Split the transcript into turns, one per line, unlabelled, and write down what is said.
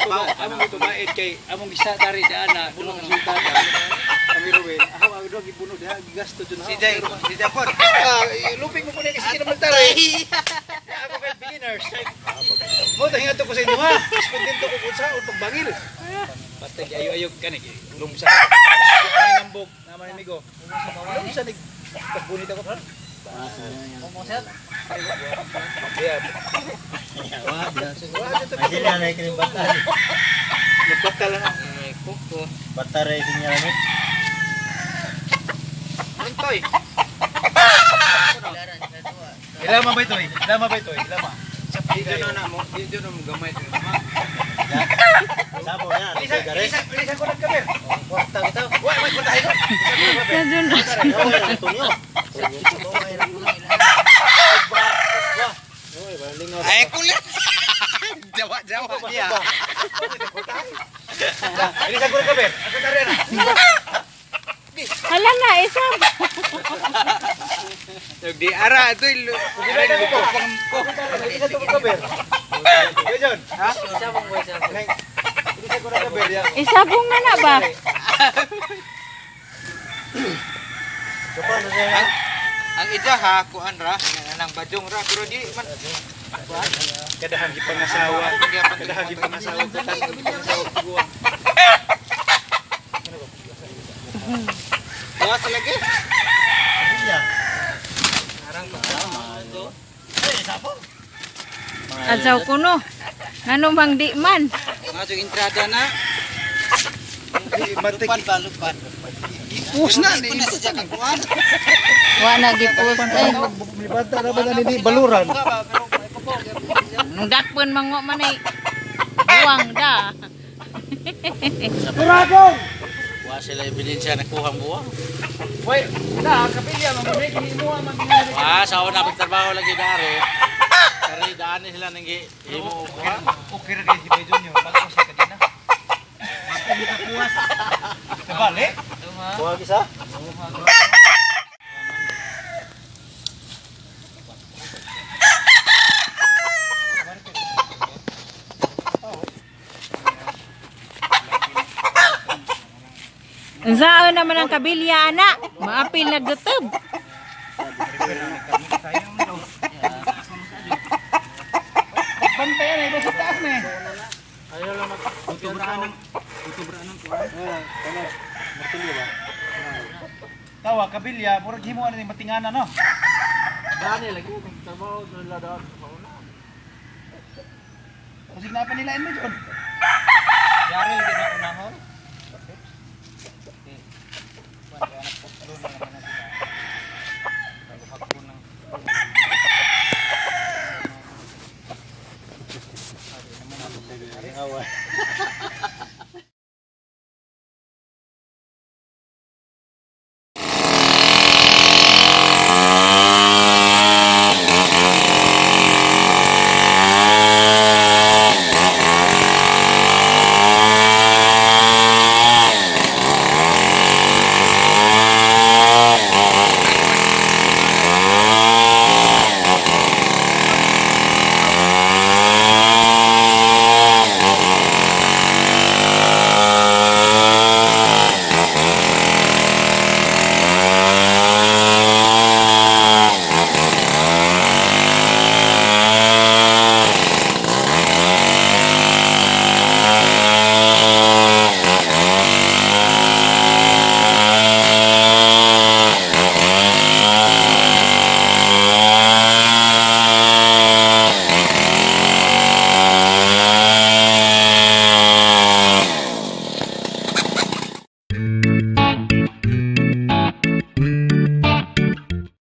Among gitubaid kay among gisa dari daan na duha ka sultana. Kami Ruel, ako ang duha gibuno diha gigasto jud.
Si Jay, si Japon.
Ah, lupig mo po na kasi kinamaltara eh. Ako kay beginners. Mo tahinga to ko sa inyo ha. Mas kontento ko kung saan pagbangil. Basta ayo-ayo kani lumsa. Ay nambog naman amigo. Lumsa nig pagbunit ako. Yeah.
Ay sila na ikining bata.
Nagpakta lang ako.
Kuko.
Bata rin sinya ni.
Antoy.
Ilama ba ito eh? Ilama ba ito eh? Ilama.
Dito na na mo, dito na mo gamay dito na.
Sabo na.
Bilisan, bilisan, bilisan ko nagkamer.
Kwarta kita.
Wait, wait, puntahin ko.
Sa dun.
Antonio.
Ay kulit. Jawa-jawa dia.
Bilisan ko nagkamer. Ako tari na.
Hala na, isa.
Di ara ito ara ko pang ko.
Bilisan ko nagkamer. Kuya John. Ha? Bilisan ko nagkamer. Ya.
Isabong na na ba?
Ang ija ha kuan ra nang bajong ra pero di man
Kadahang gipangasawa. Kadahang gipangasawa ko tan gipangasawa ko guwa.
Gawas lagi.
Iya.
Arang pa.
Adsaw kuno. Ngano mang di man.
Nga entrada na.
Matik.
Lupan ba lupan.
Pus na ni.
Kuna sa kuan.
Wa na gipos eh.
Bata na ba na ni baluran?
Nung dakpon mangwa man ay buwang da.
Muragong.
Wa sila ebidensya nakuha ang buwang.
Wait, na kapilya man may gihimuha man ginani.
Wa sa una pagtrabaho lagi dari. Kari daan ni sila nang gi himo kuha.
Okay ra kay si Bay Junior, bago sa kadina. Nabalik?
Kuha kisa?
Unsaon naman ang kabilya ana? Maapil nagdutob.
Bantayan ay sa taas na eh. Tawa kabilya, murag himuan na ni matingana no.
Daan ni lagi trabaho nila daan sa una.
Kasi na pa nila mo John.
Yari lagi na unahon.